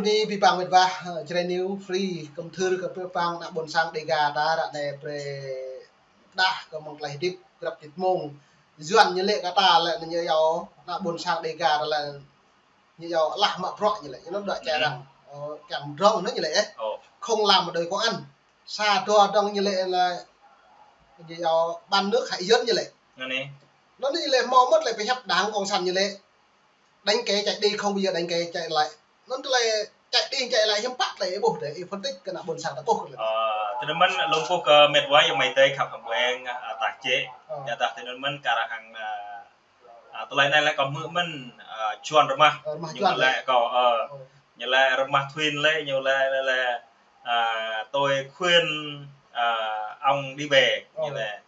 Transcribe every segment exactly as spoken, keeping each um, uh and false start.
Anai ƀing met wa, ơ, Jrai News Free, kơmthưr kơ ƀing ană ƀôn sang Dêga ta ră anai brơi pơdah kơ mơ̆ng tơlơi hơdip grăp tĭt mông. Yuan ñu lĕ kơ ta lĕ ñu yua ană ƀôn sang Dêga ta lĕ ñu yua alah mă bruă ñu lĕ, ñu nao đuaĭ čar arăng. Ơ, kiăng drong anŭn ñu lĕ, ơ. Ơ. Không làm mà đòi công ăn. Sa dua drong ñu lĕ lĕ ñu yua bán nước hại dân ñu lĕ. Anŭn anai. Anŭn ñu lĕ hmâo mơ̆t lĕ pơhiăp đảng cộng sản ñu lĕ. Đánh kẻ chạy đi không bao giờ đánh kẻ chạy lại. Anŭn tơlơi chạy đi chạy lại hiư̆m pă tơlơi ih ƀuh tơ, ih phân tích kơ ană ƀôn sang ta ƀuh kơ lĕ. Ơ, tui anŭn mơ̆n lŏm ƀuh kơ met wa ayŏng amai adơi khăp hăng ƀuh eng, ơ, tah čĕ. Ơ. Yua dah tui anŭn mơ̆n kar hăng, ơ, ơ, tơlơi anai lĕ kâo hmư̆ mơ̆n, ơ, Yuan rơmah. Ơ, rơmah Yuan lĕ. Ñu lĕ kâo, ơ, ơ. Ñu lĕ rơmah Thuyên lĕ, ñu lĕ, lĕ, lĕ, ơ, tôi khuyên, ơ, ông đi về. Ơ. Ñu lĕ,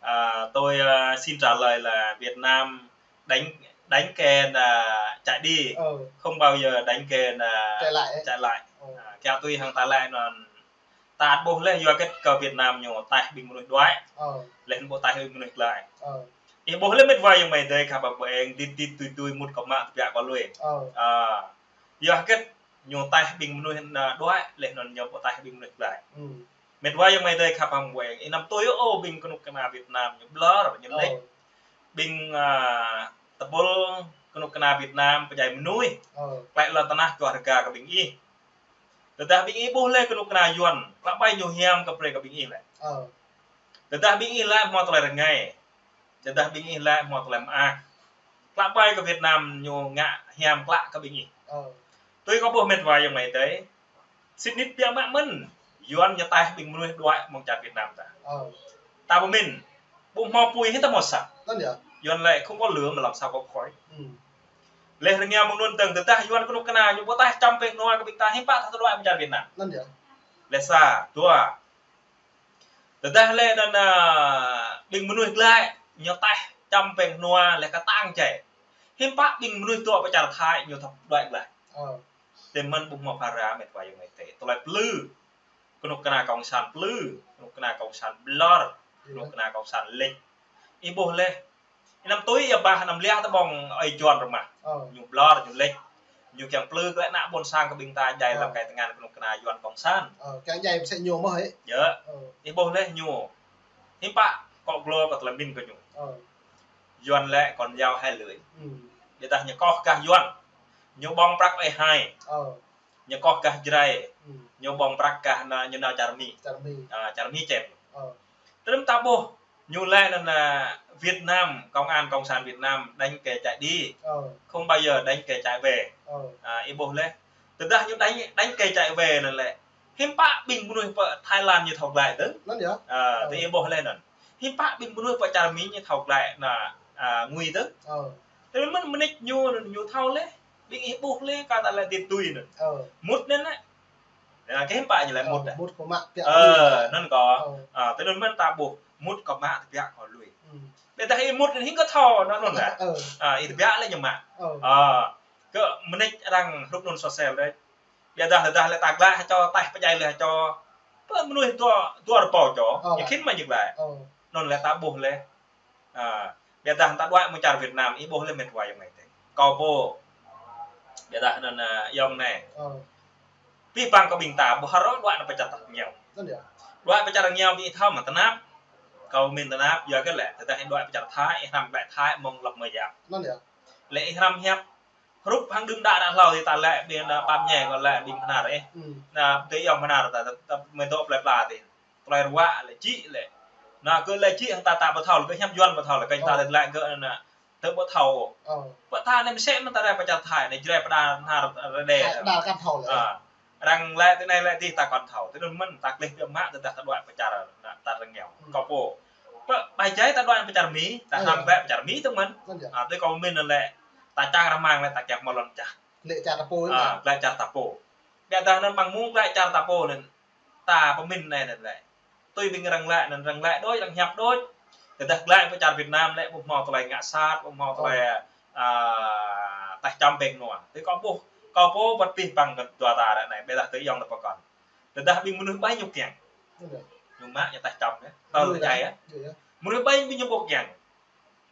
ơ, tôi, ơ, xin trả lời là Việt Nam đánh, đánh kẻ là chạy đi, ơ, không bao giờ đánh kẻ là chạy lại. Ơ. Ơ, kiăng tui hăng ta lĕ anŭn ta ƀuh lĕ yua hơget kơ Việt Nam ñu taih ƀing mơnuih đuaĭ. Ơ. Lĕ ƀu taih ƀing mơnuih glaĭ. Ơ. Ih ƀuh lĕ met wa ayŏng amai adơi khăp hăng ƀuh eng, dit dit tui tui mŭt kơ mă tơbiă kơ lui. Ơ. Ơ. Yua hơget ñu taih ƀing mơnuih anŭn đuaĭ, lĕ anŭn ñu ƀu taih ƀing mơnuih glaĭ. Ơ. Met wa ayŏng amai adơi khăp hăng ƀuh eng. Ih anăm tui ôh ƀing kơnuk kơna Việt Nam ñu ƀlŏr, ñu lĕč. Ơ. Ƀing, ơ, tơpul kơnuk kơna Việt Nam pơdjai mơnuih. Ơ. Klĕ lŏn tơnah čuah rơga kơ ƀing ih. Tơdah ƀing ih ƀuh lĕ kơnuk kơna Yuan, klă ƀai ñu hiam kơ brơi kơ ƀing ih lĕ. Ơ. Tơdah ƀing ih lĕ hmâo tơlơi rơngai. Tơdah ƀing ih lĕ hmâo tơlơi mơak. Klă ƀai kơ Việt Nam ñu ngă hiam klă kơ ƀing ih. Ơ. Tui kâo ƀuh met wa ayŏng amai adơi. Sĭt nik biă mă mơ̆n, Yuan ñu taih ƀing mơnuih đuaĭ mơ̆ng čar Việt Nam ta. Ơ. Ta pơmĭn, ƀu hmâo apui hĭ ta hmâo asăp. Anŭn yơh. Yuan lĕ không có lửa mà làm sao có khói. Ơ. Lĕ rơngiao mơ̆ng anŭn dơ̆ng tơdah Yuan kơnuk kơna ñu ƀu taih čăm pĕng hnua kơ ƀing ta hiư̆m pă ta tơl đuaĭ mơ̆ng čar Việt Nam. Anŭn yơh. Lĕ sa, dua. Tơdah lĕ anŭn, ơ, ƀing mơnuih glaĭ ñu taih čăm pĕng hnua lĕ kơtang čai. Hiư̆m pă ƀing mơnuih dŏ pơ čar Thái ñu thâo đuaĭ glaĭ. Ơ. Tui anŭn mơ̆n ƀu hmâo phara met wa ayŏng amai adơi. Tơlơi plư. Kơnuk kơna cộng sản plư, kơnuk kơna cộng sản ƀlŏr, kơnuk kơna cộng sản lĕč. Ih ƀuh lĕ. Ih anăm tui yơh ƀah anăm liah tơ ƀơ̆ng ơi Yuan rơmah. Ơ. Ñu ƀlŏr, ñu lĕč. Ñu kiăng plư glaĭ ană ƀôn sang kơ ƀing ta djai lăm kai tơngan kơnuk kơna Yuan cộng sản. Ơ, kiăng djai pơsĕ ñu mơ̆ hĕ? Yơh. Ơ. Ih ƀuh lĕ ñu. Hiư̆m pă kơ glô kơ tơlơi pơmĭn kơ ñu. Ơ. Yuan lĕ con dao hai lưỡi. Ơ. Ƀiădah ñu koh gah Yuan. Ñu ƀơ̆ng prăk ơi hai. Ơ. Ñu koh gah Jrai. Ơ. Ñu ƀơ̆ng prăk gah anŭn ñu nao čar Mi. Čar Mi. Ơ, čar Mi čem. Ơ. Tơdơi ta ƀuh ñu lĕ anŭn, ơ, Việt Nam, công an cộng sản Việt Nam đánh kẻ chạy đi. Ơ. Không bao giờ đánh kẻ chạy về. Ơ. Ơ, ih ƀuh lĕ. Tơdah ñu đánh, đánh kẻ chạy về anŭn lĕ. Hiư̆m pă ƀing mơnuih pơ Thái Lan ñu thâo glaĭ tơ. Anŭn yơh. Ơ, tơ ih ƀuh lĕ anŭn. Hiư̆m pă ƀing mơnuih pơ čar Mi ñu thâo glaĭ anŭn, ơ, ngui tơ. Ơ. Tui anŭn mơ̆n mơneč ñu, ñu thâo lĕ. Ƀing ih ƀuh lĕ kơ ta lĕ dit tui anŭn. Ơ. Mŭt anŭn lĕ. Ơ, kơ hiư̆m pă ñu lĕ mŭt lĕ. Mŭt kơ mă piă. Ơ, anŭn kơ. Ơ. Ơ, tui anŭn mơ̆n ta ƀuh mŭt kơ mă tơbiă kơ lui. Ơ. Ƀiădah ih mŭt anŭn hĭ kơ thâo anŭn lĕ. Ơ. Ơ, ih tơbiă lĕ ñu mă. Ơ. Ơ, kơ mơneč arăng hrup anŭn sô sel đôč. Ƀiădah lĕ dah lĕ ta glaĭ hơčô taih pơdjai lĕ hơčô. Pơ mơnuih dua, dua rơbâo čô. Ơ. Ñu khĭn mă ñu glaĭ. Ơ. Anŭn lĕ ta ƀuh lĕ. Ơ, ƀiădah ta đuaĭ mơ̆ng čar Việt Nam, ih ƀuh lĕ met wa ayŏng amai adơi. Kâo pô. Ƀiădah anŭn, ơ, ayŏng anai. Ơ. Pih păng kơ ƀing ta, ƀu hơrô đuaĭ anŭn pơ čar rơngiao. Anŭn yơh. Đuaĭ pơ čar rơngiao ƀing ih thâo mă tơnap. Kâo pơmĭn tơnap, yua kơ lĕ, tơdah ih đuaĭ pơ čar Thái, ih hrăm glaĭ Thái mơ̆ng lăp mơyang. Anŭn yơh. Lĕ ih hrăm hiăp. Hrup hăng đưm đă đă hlâo ih ta lĕ, ƀing đa ƀap ñai kơ lĕ, ƀing Bơhnar ih. Ơ. Anŭn, tơ ayŏng Bơhnar ta, ta, ta, mơ̆ dŏ plơi pla tơ. Tơlơi ruă lĕ čĭ lĕ. Anŭn kơ lĕ čĭ hăng ta ta ƀu thâo lĕ kơ hiăp Yuan ƀu thâo lĕ kơ ta lĕ glaĭ kơ anŭn tơ ƀu thâo. Ơ. Pơ ta anai mơsĕ mơ̆n ta rai pơ čar Thái anai Jrai pơ đa Bơhnar rơđê. Thái đa kăn thâo lĕ. Ơ. Arăng lĕ tui anai lĕ tui ta kăn thâo. Tui anŭn mơ̆n ta klih biă mă tơdah ta đuaĭ pơ čar anŭn ta rơngiao. Ơ. Kâo pô. Pơ ƀai jai ta đuaĭ pơ čar Mi, ta hrăm glaĭ pơ čar Mi tơ mơ̆n. Anŭn yơh. Ơ, tui kâo pơmĭn anŭn lĕ ta čang rơmang lĕ ta kiăng mă lŏn čar. Glaĭ čar ta pô. Ơ, glaĭ čar ta pô. Ƀiădah anŭn mơ̆ng mơ̆ng glaĭ čar ta pô anŭn. Ta pơmĭn anai anŭn lĕ. Tui ƀing arăng lĕ, anŭn arăng lĕ đôč, arăng hiăp đôč. Tơdah glaĭ pơ čar Việt Nam lĕ, ƀu hmâo tơlơi ngă sat, ƀu hmâo tơlơi, ơ, taih čăm pĕng hnua. Tui kâo ƀuh, kâo pô wơ̆t pih păng kơ dua ta ră anai, ƀiădah tơ ayŏng ta pơkŏn. Tơdah ƀing mơnuih ƀai ñu kiăng. Ñu mă ñu taih čăm yơh. Tơl tơjai yơh. Mơnuih ƀai ƀing ñu ƀu kiăng.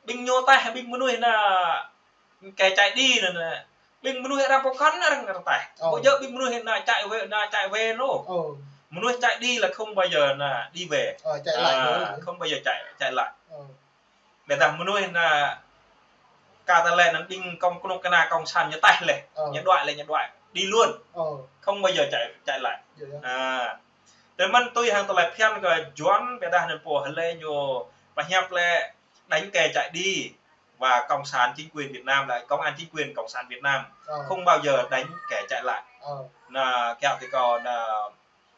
Ƀing ñu taih ƀing mơnuih anŭn kẻ chạy đi anŭn, anŭn. Ƀing mơnuih arăng pơkŏn arăng rơtaih. Ơ. Ƀu djơ̆ ƀing mơnuih nao chạy về, nao chạy về nô. Ơ. Mơnuih chạy đi là không bao giờ nao đi về. Ơ, chạy lại à, thôi. Không bao giờ chạy, chạy lại. Ơ. Ƀiădah mơnuih nao kơ tơlơi anŭn ƀing kông kơnuk kơna cộng sản ñu taih laih. Ơ. Ñu đuaĭ laih, ñu đuaĭ. Đi luôn. Ơ. Không bao giờ chạy, chạy lại. Djơ̆ yơh. À. Tơmăn tui hăng tơlơi phiăn kơ Yuan ƀiădah anŭn pô hlơi ñu pơhiăp lĕ đánh kẻ chạy đi. Và cộng sản chính quyền Việt Nam là công an chính quyền cộng sản Việt Nam Ơ. Không bao giờ đánh kẻ chạy lại. Ơ. Nao kiăng kơ kâo nao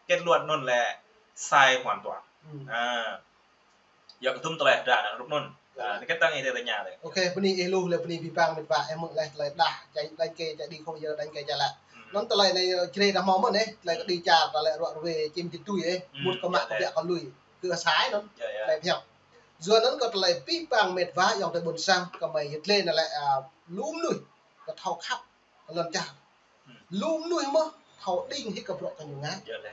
kết luận anŭn lĕ sai hoàn toàn. Ừ. À. Yua kơ tŭm tơlơi hơdră anŭn. Ơ. À, nao kĕt tăng ih tơña tơ. Ok, bơni ih lu lĕ bơni pơpŭ pơang met wa ih mơ̆ng lĕ tơlơi đah, chạy, đánh kẻ chạy đi không bao giờ đánh kẻ chạy lại. Ừ. Anŭn tơlơi anai, ơ, čih rĭm mơ̆n anai, tơlơi kơ đi čar, tơlơi ruă ruê, čim čĭt tui, ơ. Ừ, mŭt kơ mă kơ ƀiă kơ lui. Kơ sai anŭn. Yơh, yơh. Tơlơi phiăn. Yua anŭn kơ tơlơi pơpŭ pơang met wa ayŏng adơi ƀôn sang, kơ mơi yơh tơlơi anai lĕ, à, lu mơnuih kơ thâo khăp kơ lŏn čar. Hmm. Lu mơnuih mơ̆n thâo đing hĭ kơ bruă kơ ñu ngă. Yơh lĕ.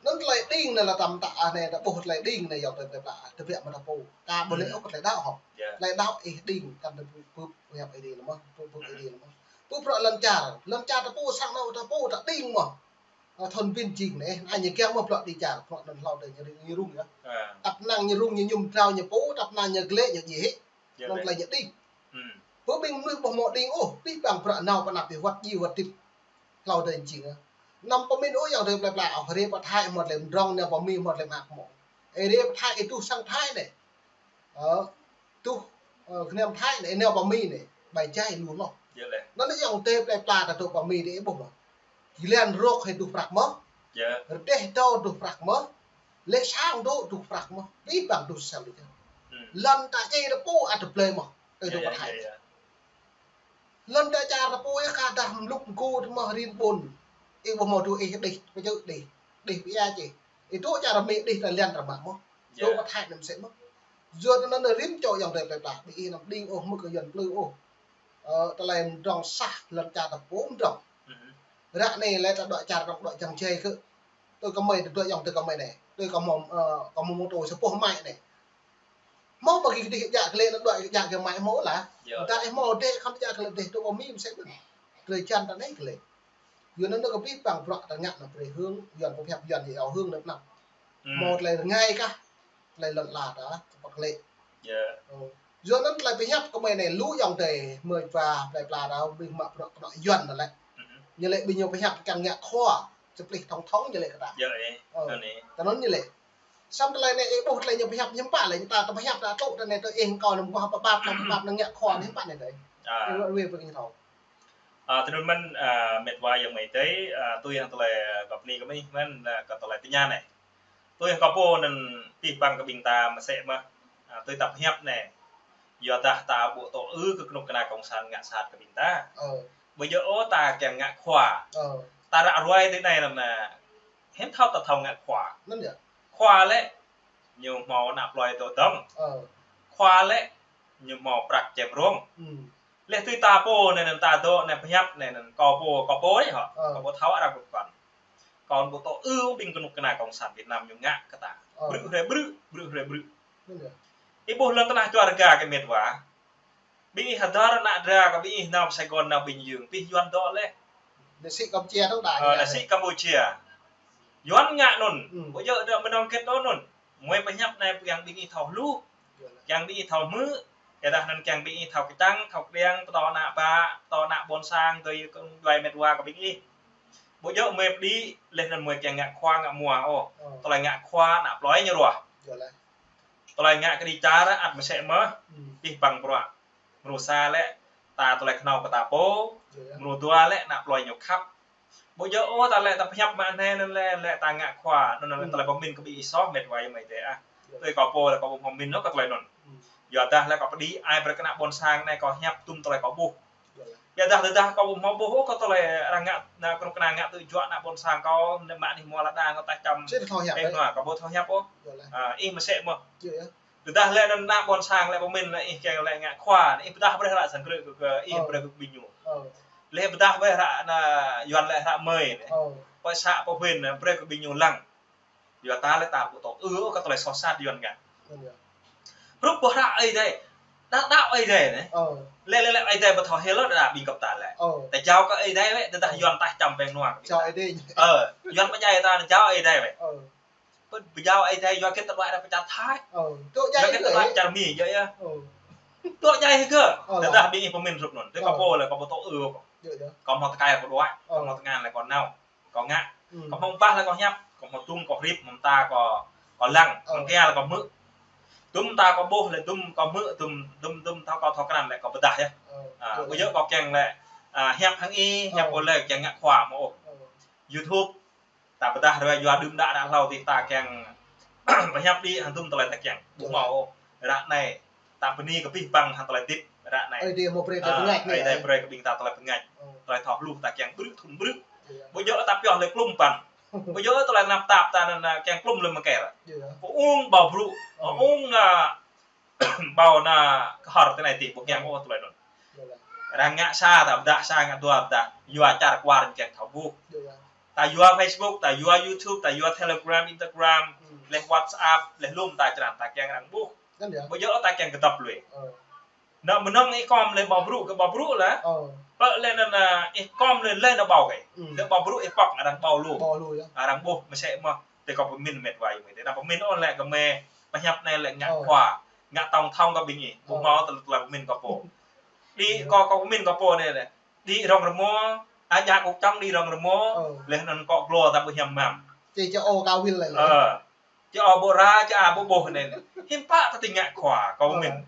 Anŭn tơlơi đing anai lĕ tơm tah anai ta ƀuh tơlơi đing anai ayŏng adơi plơi pla, tơbiă mơ̆ ta pô. Ka ƀu lĕ ôh kơ tơlơi đaŏ hŏ. Yơh. Tơlơi đaŏ ih đing, kăn ta pơpŭ, pơhiăp ih đing mơ̆n, pơpŭ, pơpŭ ih đing mơ̆n. Pơpŭ bruă lŏn čar, lŏn čar ta pô sang anŏ ta pô ta đing mơ̆n. Ơ, thun bin jing anai, anai ñu kiăng mơ̆ bruă đi čar, bruă anŭn hlâo adơi ñu rŭng, ñu rŭng yơh. À. Tăp năng ñu rŭng ñu mơñum drao ñu pô, tăp năng ñu glĕ ñu djai hĭ. Yơh lĕ. Anŭn tơlơi ñu đing. Hmm. Pơ ƀing mơnuih ƀu hmâo đing ôh, pơpŭ pơpŭ bruă nao pơ anăp pơwăt djai wăt tĭp. Hlâo adơi jing. Anăm pơmĭn ôh ayŏng adơi plơi pla, ơ, rê pơ Thái hmâo tơlơi mơdrŏng, nao pơ Mi hmâo tơlơi mơak hmâo. Ơ, rê pơ Thái ih truh sang Thái anai. Ơ, truh, ơ, kơnăm Thái anai, nao pơ Mi anai, ƀai jai lu hloh. Yơh lĕ. Anŭn ayŏng adơi plơi pla ta truh pơ Mi anai ƀuh mơ̆. Jơlan rŏk hĭ truh prăk mơ̆n. Yơh. Rơdêh dŏ truh prăk mơ̆n. Lĕ sang dŏ truh prăk mơ̆n. Pơpŭ pơpŭ truh sang dŏ. Hmm. Lŏn ta čê ta pô ăt tơblơi mơ̆n. Tơ dŏ pơ Thái. Yơh, yơh. Lŏn ta čar ta pô ih kơ dah mlŭk mgu tơ mơ̆ rin ƀôn. Ih ƀu hmâo tŭ ih đih, pơjơ̆ đih. Đih pia čih. Ih tŭ čar Mi đih ta lian ta mă mơ̆n. Tŭ pơ Thái anŭn mơsĕ mơ̆n. Yua anŭn anai rĭm čô ayŏng adơi plơi pla. Ƀing ih anăm đing ôh mơ̆ kơ Yuan plư ôh. Ơ, tơlơi mơdrŏng sah lŏn čar ta pô mơdrŏng. Ră anai lĕ ta đuaĭ čar kơ đuaĭ čang jai kơ. Tui kơ mơi, tui ayŏng adơi kơ mơi anai. Tui kơ hmâo, ơ, kơ hmâo mơtô sa boh mă anai. Hmâo ƀing gih đih djă kơ lĕ, nao đuaĭ djă kơ mơi hmâo lah. Yơh. Tơdah ih hmâo đih, khŏm djă kơ lĕ đih, tŭ pơ Mi mơsĕ mơ̆n. Drơi jăn ta anai kơ lĕ. Yua anŭn kơ pơpŭ pơpŭ bruă ta ngă anŭn brơi hơ̆ng, Yuan pơhiăp Yuan yơh hơ̆ng anŭn anăp. Hmm. Hmâo tơlơi rơngai kah, tơlơi lŏn ala ta, kơ pơk lĕ. Yơh. Ơ. Yua anŭn tơlơi pơhiăp kơ mơi anai lu ayŏng adơi, mơi pla, plơi pla ta, ƀing mă bruă kơnuk Yuan anŭn lĕ. Hmm. Ñu lĕ ƀing ñu pơhiăp kiăng ngă khua, čơplih thŏng thŏng ñu lĕ kơ ta. Yơh, ơ. Ơ. Anŭn anai. Tơ anŭn ñu lĕ. Samơ̆ tơlơi anai ih ƀuh tơlơi ñu pơhiăp hiư̆m pă lĕ, ñu ta, ta pơhiăp ta tŭ ta anai tơ ih kâo anŭn mơ̆ pơpap, ta pơpap anŭn ngă khua anŭn hiư̆m pă anai tơ. À. Ih wơ̆t wơ̆t pơ ñu thâo. À, tui anŭn mơ̆n, à, met wa ayŏng amai adơi, à, tui hăng tơlơi, à, kơ bơni kơ mơi mơ̆n, à, kơ tơlơi tơña anai. Tui hăng kâo pô anŭn pơpŭ pơpŭ kơ ƀing ta mơsĕ mơ̆n, à, tui ta pơhiăp anai. Yua dah ta ƀu tŭ ư kơ kơnuk kơna cộng sản ngă sat kơ ƀing ta. Ơ. Ƀu djơ̆ ôh ta kiăng ngă khua. Ơ. Ta ră ruai tui anai anŭn, à, hiư̆m thâo ta thâo ngă khua. Anŭn yơh. Khua lĕ, ñu hmâo ană plơi dŏ dơ̆ng. Ơ. Khua lĕ, ñu hmâo prăk čem rông. Hmm. Lĕ tui ta pô anai anŭn ta dŏ anai pơhiăp anai anŭn kâo pô, kâo pô anai hŏ. Ơ. Kâo pô thâo arăng pơkŏn. Kâo ƀu tŭ ư ƀing kơnuk kơna cộng sản Việt Nam ñu ngă kơ ta. Ơ. Brư̆ hrơi brư̆, brư̆ hrơi brư̆. Anŭn yơh. Ih ƀuh lŏn tơnah čua rơga kơ met wa. Ƀing ih hơdơr ană dra kơ ƀing ih nao Sài Gòn nao Bình Dương, pih Yuan dŏ lĕ. Nao sĭ Campuchia dŏ đa. Ơ, nao sĭ Campuchia. Yuan ngă anŭn. Hmm. Ƀu djơ̆ dŏ mơnơ̆ng kĕt dŏ anŭn. Mơi pơhiăp anai kiăng ƀing ih thâo hluh. Kiăng ƀing ih thâo hmư̆. Kơ dah anŭn kiăng ƀing ih thâo kơčăng, thâo kơđiăng, pơtô ană bă, pơtô ană ƀôn sang, tui kơ djuai met wa kơ ƀing ih. Ƀu djơ̆ mơi pơđĭ, laih anŭn mơi kiăng ngă khua ngă mua ôh. Ơ. Tơlơi ngă khua ană plơi ñu ruah. Yơh lĕ. Tơlơi ngă kơ đi čar ăt mơsĕ mơ̆n, hmm, pih pang bruă. Mrô sa lĕ, ta tơlơi kơnâo kơ ta pô, yơh, mrô dua lĕ, ană plơi ñu khăp. Ƀu djơ̆ ôh ta lĕ ta pơhiăp mă anai anŭn lĕ, lĕ ta ngă khua, anŭn lĕ, hmm, tơlơi pơmĭn kơ ƀing ih soh met wa ayŏng amai adơi ah. Yơh. Tui kâo pô lĕ kâo ƀu hmâo pơmĭn ôh kơ tơlơi anŭn. Hmm. Yua dah lĕ kâo pơđĭ ai brơi kơ ană ƀôn sang anai kâo hiăp tŭm tơlơi kâo ƀuh. Yơh. Yua dah tơdah kâo ƀu hmâo ƀuh ôh kơ tơlơi arăng ngă, ană kơnuk kơna ngă tui juă ană ƀôn sang kâo, anai mă anih hmua lŏn đang kâo tah čăm. Sĭt thâo hiăp, ih, ơ, nua, kâo ƀu thâo hiăp ôh. Yơh lĕ. À, ih mơsĕ mơ̆n. Yơh, yơh. Tơdah lĕ anŭn ană ƀôn sang lĕ pơmĭn lĕ ih kiăng lĕ ngă khua, ih pơdah brơi hră sang krư̆ kơ, kơ ih, ơ, brơi kơ ƀing ñu. Ơ. Lĕ pơdah brơi hră ană Yuan lĕ hră mơi anai. Ơ. Pơsă pơwin brơi kơ ƀing ñu lăng. Yua ta lĕ ta ƀu tŭ ư ôh kơ tơlơi soh sat Yuan ngă. Anŭn yơh. Hrup ƀơi hră Ơi Adai. Đa đaŏ Ơi Adai anai. Ơ. Lĕ, lĕ, lĕ Ơi Adai ƀu thâo hil lĕ đa ƀing gơ̆p ta lĕ. Ơ. Ta jao kơ Ơi Adai wĕ, tơdah Yuan taih čăm peng nua kơ ƀing ta. Jao Ơi Adai. Ơ, Yuan pơdjai ta anai jao Ơi Adai wĕ. Ơ. Pơ-, pơjao Ơi Adai yua hơget ta đuaĭ đa pơ čar Thái. Ơ. Yua hơget ta đuaĭ pơ čar Mi, yơh, yơh. Ơ. Tơdah ƀing ih pơmĭn hrup anŭn. Tui kâo pô lĕ kâo ƀu tŭ ư kâo. Yơh, yơh. Kâo hmâo tơkai kâo đuaĭ, kâo hmâo tơngan lĕ kâo nao. Kâo ngă. Kâo hmâo bah lĕ kâo hiăp, kâo hmâo tung kâo hrip, hmâo mơta kâo, kâo lăng, hmâo kia lĕ kâo hmư̆. Dŭm mơta kâo ƀuh lĕ dŭm kâo hmư̆, dŭm, dŭm, dŭm thâo kâo thâo krăn lĕ kâo pơdah yơh. Ơ, ơ, yơh. Ƀu djơ̆ kâo kiăng lĕ, a, hiăp hăng ih, hiăp ƀu lĕ kiăng ngă khua mơ̆ ôh. Ơ. YouTube, ta pơdah rơwang yua đưm đă đă hlâo tih ta kiăng pơhiăp đĭ hăng dŭm tơlơi ta kiăng. Ƀu hmâo ôh. Ră anai, ta bơni kơ abih bang hăng tơlơi hơdip ră anai. Ơi Adai hmâo brơi tơlơi bơngač anai. Ơi Adai brơi kơ ƀing ta tơlơi bơngač. Ơ. Tơlơi thâo hluh ta kiăng brư̆ thŭn brư̆. Yơh. Ƀu djơ̆ ta pioh lĕ klŭm păn. Ƀu djơ̆ tơlơi tơnap tap ta anŭn, a, kiăng klŭm lĕ mơker. Yơh. Kơ ung ƀâo brŭ. Ơ. Kơ ung, a, ƀâo anai kơhor tơ anai tih, ƀu kiăng ôh tơlơi anŭn. Yơh. Arăng ngă sa ta pơdah, sa ngă dua pơdah, yua čar kwar kiăng thâo ƀuh. Yơh. Ta yua Facebook, ta yua YouTube, ta yua Telegram, Instagram, leh WhatsApp, leh lŏm ta črăn, ta kiăng arăng ƀuh. Ƀu djơ̆ ta kiăng kơdŏp lui. Ơ. Anŭn mơnơ̆ng ih khŏm lĕ ƀâo brŭ kơ ƀâo brŭ lah. Ơ. Pơ lĕ anŭn, a, ih khŏm lĕ lĕ anŭn ƀâo kơ. Lĕ ƀâo brŭ ih pŏk arăng ƀâo lu. Ƀâo lu yơh. Arăng ƀuh mơsĕ mơ̆. Tui kâo pơmĭn mĕt wa yơh mơ̆. Tui ta pơmĭn ôh lĕ kơ mĕt pơhiăp anai lĕ ngă khua. Ngă tong thong kơ ƀing ih. Ƀu hmâo tơlơi, tơlơi pơmĭn kâo pô. Đĭ kâo, kâo pơmĭn kâo pô anai lĕ. Đĭ rŏng rơmô, a, jak kŭk čŏng đĭ rŏng rơmô, leh anŭn kâo glô ta ƀu hiam mam. Či čô ôh kâo wil lĕ. Ơ. Či ôh ƀu ra, či a ƀu ƀuh anai. Hiư̆m pă ta či ngă khua, kâo pơmĭn.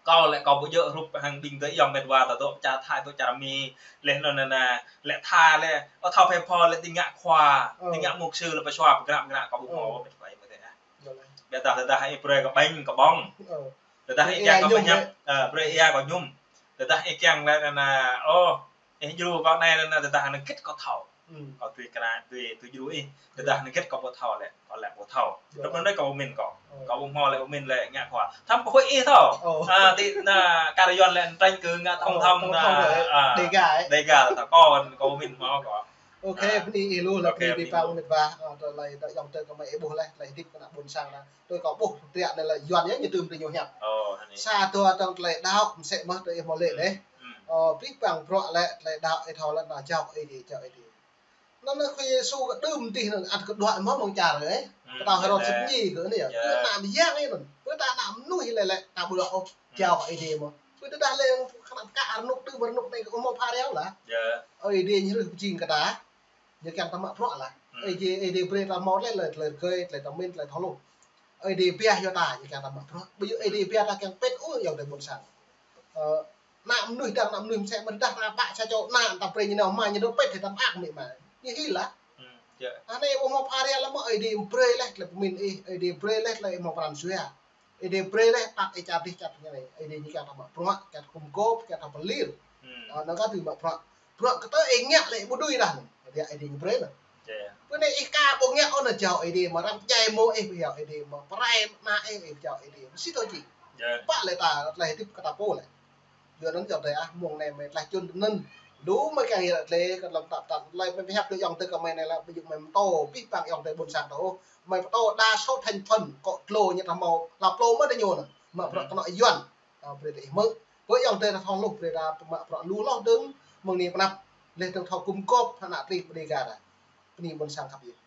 Kâo lĕ kâo ƀu djơ̆ hrup hăng ƀing tơ ayŏng mĕt wa ta dŏ čar Thái, dŏ čar Mi, leh anŭn anai, lĕ tha lĕ, ơ, thâo phe pho lĕ či ngă khua, či ngă mục sư lĕ pơsua pơgrăp pơgrăp kâo ƀu hmâo mĕt wa yơh mơ̆ tơ. Ƀiădah, ƀiădah ih brơi kơ ƀañ kơ ƀơ̆ng. Ơ. Ƀiădah ih kiăng kơ pơhiăp, ơ, brơi ia kơ mơñum. Ƀiădah ih kiăng lĕ anŭn, ơ, ih djru kâo anai anŭn, ƀiădah anŭn hơget kâo thâo. Kâo tui krăn, tui, tui djru ih. Ƀiădah anŭn hơget kâo ƀu thâo lĕ, kâo lĕ ƀu thâo. Hrup anŭn kâo pơmĭn kâo. Kâo ƀu hmâo lĕ pơmĭn lĕ ngă khua. Thăm kâo huĭ ih thâo. Ơ. A, tui anŭn kar Yuan lĕ tránh cử ngă tong thong, tong thong anŭn, lĕ a, Dega, ơ. Dega ta kâo, kâo pơmĭn hmâo kâo. Ôkê, bơni ih lu lĕ, bơni abih bang mĕt wa, ơ, tơlơi ayŏng adơi kơ mơi ih ƀuh lĕ, tơlơi hơdip kơ ană ƀôn sang ta. Tui kâo ƀuh, tơlơi anai lĕ Yuan yơh ñu tơm brơi ñu hiăp. Ơ, anai. Sa dua tơlơi đaŏ, mơsĕ mơ̆ tui ih hmâo lĕ lĕ. Ơ, abih bang bruă lĕ, tơlơi đaŏ ih thâo lĕ anŭn jao kơ Ơi Adai, jao kơ Ơi Adai. Anŭn lĕ Khua Yêsu kơ đưm tih anŭn ăt kơ đuaĭ mơ̆ mơ̆ng čar ơi. Kơ ta Hêrôd sĭt ñi kơ anai yơh. Kơ ană mơyang anai anŭn. Pơ ta ană mơnuih lĕ lĕ, ta ƀu đaŏ ôh, jao kơ Ơi Adai mơ̆. Pơ tơdah lĕ kơ ană pơkă rơnŭk đưm rơnŭk anai kơ ƀu hmâo phara lah. Ơi Adai ñu hrih pơjing kơ ta. Ñu kiăng ta mă bruă lah. Ơi Adai, Ơi Adai brơi ta hmâo tơlơi, tơlơi rơgơi, tơlơi tơmin, tơlơi thâo hluh. Ơi Adai pioh yua ta, ñu kiăng ta mă bruă. Ƀu djơ̆ Ơi Adai pioh ta kiăng pĕt ôh ayŏng adơi ƀôn sang. Ơ, ană mơnuih dang ană mơnuih mơsĕ mơ̆ dah ta pă sa čô ană ta brơi ñu nao mă ñu dŏ pĕt hĭ ta mơak mĭ mă. Ñu hil lah. Anai ƀu hmâo phara lah mơ̆ Ơi Adai brơi lĕ tơlơi pơmin ih, Ơi Adai brơi lĕ tơlơi ih hmâo pran jua. Ơi Adai brơi lĕ tat ih čar dih čar anai. Ơi Adai ñu kiăng ta mă bruă, kiăng ta gum gôp, kiăng ta pơlir. Ơ, anŭn kơ tui mă bruă. Bruă kơ tơ ih ngă lĕ ƀu dưi dah. Ơi Adai, Ơi Adai ñu brơi anŭn. Pơ anai ih ka ƀu ngă ôh anŭn jao Ơi Adai mơ̆, arăng pơdjai mơ̆ ih pơhiăp Ơi Adai mơ̆, pơrai ană ih pơhiăp Ơi Adai mơ̆. Sĭt ôh či. Pă lĕ ta tơlơi hơdip kơ ta pô lĕ. Yua anŭn ayŏng adơi ah, mơ̆ng anai mơi tlaih čun tơnăn. Lu mơi kiăng yơh tlaih kơ lăm tap tap tlaih mơi pơhiăp tui ayŏng adơi kơ mơi anai lĕ ƀu djơ̆ mơi pơtô abih bang ayŏng adơi ƀôn sang ta ôh. Mơi pơtô đa số thành phần kơ glô ñu ta hmâo, lăp glô mơ̆ ta ñu anŭn. Mă bruă kơnơ̆ng Yuan. Ơ, brơi ta ih hmư̆. Pơ ayŏng adơi ta thâo hluh brơi ta mă bruă lu hloh dơ̆ng, mơ̆ng anai pơ anăp. Leh dơ̆ng thâo gum gôp, hơnăl tring pơdêgar ta. Bơni ƀôn sang khăp yơh.